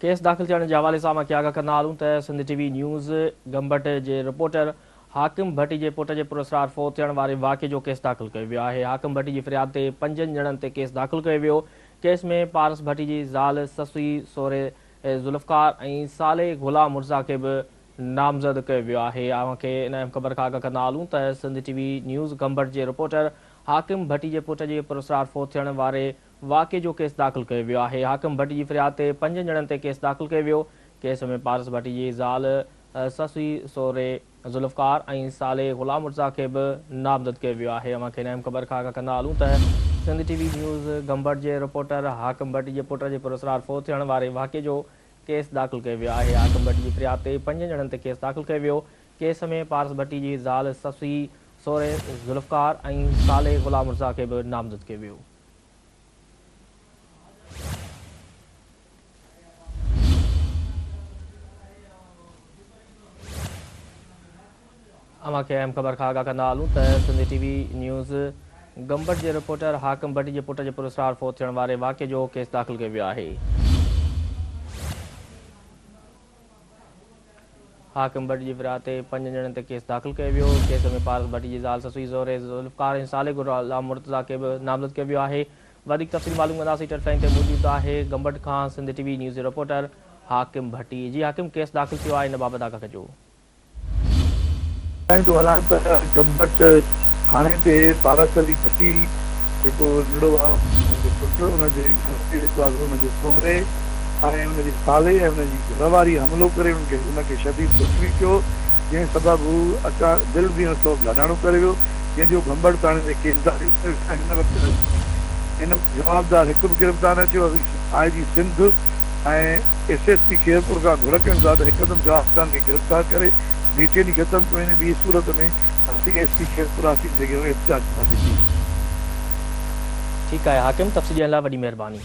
Case داخل ٿيڻ جي حوالي سان اوهان کي آگاهه ڪندا هلون ته سنڌ ٽي وي نيوز گمبٽ جي رپورٽر حاڪم ڀٽي جي پٽ جي پراسرار فوت ٿيڻ واري واقعي جو ڪيس داخل ڪيو ويو آهي. حاڪم ڀٽي جي فرياد تي پنجن ڄڻن تي ڪيس داخل ڪيو ويو. ڪيس ۾ پارس ڀٽي جي زال سسئي سورهيه ذوالفقار ۽ صالح غلام مرزا کي به نامزد ڪيو ويو آهي. اوهان کي ان اهم خبر کان آگاهه ڪندا هلون ته سنڌ ٽي وي نيوز گمبٽ جي رپورٽر حاڪم ڀٽي جي پٽ جي پراسرار فوت ٿيڻ واري واقعي جو ڪيس داخل ڪيو ويو آهي. حاڪم ڀٽي جي فرياد تي پنجن ڄڻن تي ڪيس داخل ڪيو ويو. ڪيس ۾ پارس ڀٽي جي زال سسئي سورهيه ذوالفقار ۽ صالح غلام مرتضيٰ کي به نامزد ڪيو ويو آهي. اوهان کي هن اهم خبر کان آگاهه ڪندا هلون ته سنڌ ٽي وي نيوز گمبٽ جي رپورٽر حاڪم ڀٽي جي پٽ جي پراسرار فوت ٿيڻ واري واقعي جو ڪيس داخل ڪيو ويو آهي. حاڪم ڀٽي جي فرياد تي پنجن ڄڻن تي ڪيس داخل ڪيو ويو. ڪيس ۾ پارس ڀٽي جي زال سسئي سورهيه ذوالفقار ۽ صالح غلام مرتضيٰ کي به نامزد ڪيو ويو. اوهان کي اهم خبر کان آگاهه ڪندا هلون ته سنڌ ٽي وي نيوز گمبٽ جي رپورٽر حاڪم ڀٽي جي پٽ جي پراسرار فوت ٿيڻ واري واقعي جو ڪيس داخل ڪيو ويو آهي. حاڪم ڀٽي جي فرياد تي پنجن ڄڻن تي ڪيس داخل ڪيو ويو. ڪيس ۾ پارس ڀٽي جي زال سسئي زهره ذوالفقار ۽ صالح غلام مرتضيٰ کي به نامزد ڪيو ويو آهي. وڌيڪ تفصيل معلوم ڪنداسين ٽيليفون لائين تي موجود آهي گمبٽ کان سنڌ ٽي وي نيوز جو رپورٽر حاڪم ڀٽي. جي حاڪم ڪيس داخل ٿيو آهي ان بابت آگاهه ڪجو. ٻڌائيندو هلان ته گمبٽ ٿاڻي تي پارس علي ڀٽي جيڪو ننڍڙو آهي ان جو پٽ ان جي گهر تي جيڪو آهي ان جي سهري ۽ ان جي سالي ۽ ان جي گهر واري حملو ڪري ان کي ان کي شديد زخمي ڪيو جنهن سبب هو اچا دل بيهڻ سبب لاڏاڻو ڪري ويو جنهن جو گمبٽ ٿاڻي تي ڪيس داخل ڪيو ويو آهي هن وقت هن وقت جوابدار هڪ به گرفتار نه ٿيو اسين I G Sindh ۽ S S P Khairpur کان گهر ڪيون ٿا ته هڪدم جوابدارن کي گرفتار ڪري بيچيني ختم ڪئي وڃي ٻي صورت ۾ اسين ايس پي خيرپور آفيس جي اڳيان احتجاج ڪنداسين. ٺيڪ آهي حاڪم تفصيل ڏيڻ لاء وڏي مهرباني.